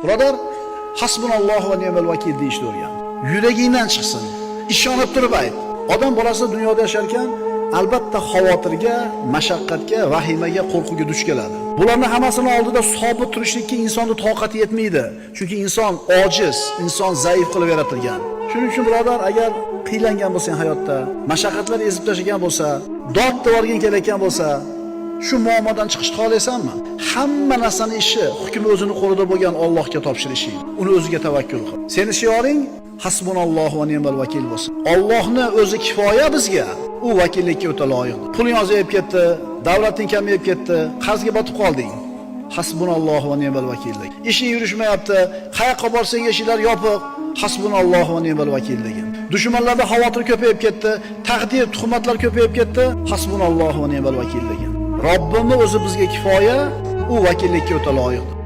Birodar, hasbunallohu va ni'mal vakil deyishni o'rgan. Yuragingdan chiqsin. Ishonib turib ayt. Odam bolasi dunyoda yasharkan, albatta xavotirga, mashaqqatga, vahimaga, qo'rquvga duch keladi. Bularning hammasini oldida sobit turishlikka insonning toqati yetmaydi. Chunki inson ojiz, inson zaif qilib yaratilgan. Shuning uchun birodar, agar qiylangan bo'lsang hayotda, mashaqqatlar ezib tashlagan bo'lsa, dod devorging kelayotgan bo'lsa, shu muammodan chiqishni xohlaysanmi? Hamma narsani ishi, hukmi o'zini qo'lida bo'lgan Allohga topshirishing. Uni o'ziga tavakkul qil. Seni shioring hasbunallohu va ni'mal vakil bo'lsin. Allohni o'zi kifoya bizga. U vakillikka o'ta loyiqdir. Puling ozayib ketdi, davlating kamayib ketdi, qarzga botib qolding. Hasbunallohu va ni'mal vakil degin. Ishing yurishmayapti, qayoqqa borsang eshiklar yopiq. Hasbunallohu va ni'mal vakil degin. Dushmanlarda xavotir ko'payib ketdi, taqdir, tuhmatlar ko'payib ketdi. Hasbunallohu va ni'mal vakil degin. Robbimni o'zi bizga kifoya, u vakillikka o'ta loyiqdir.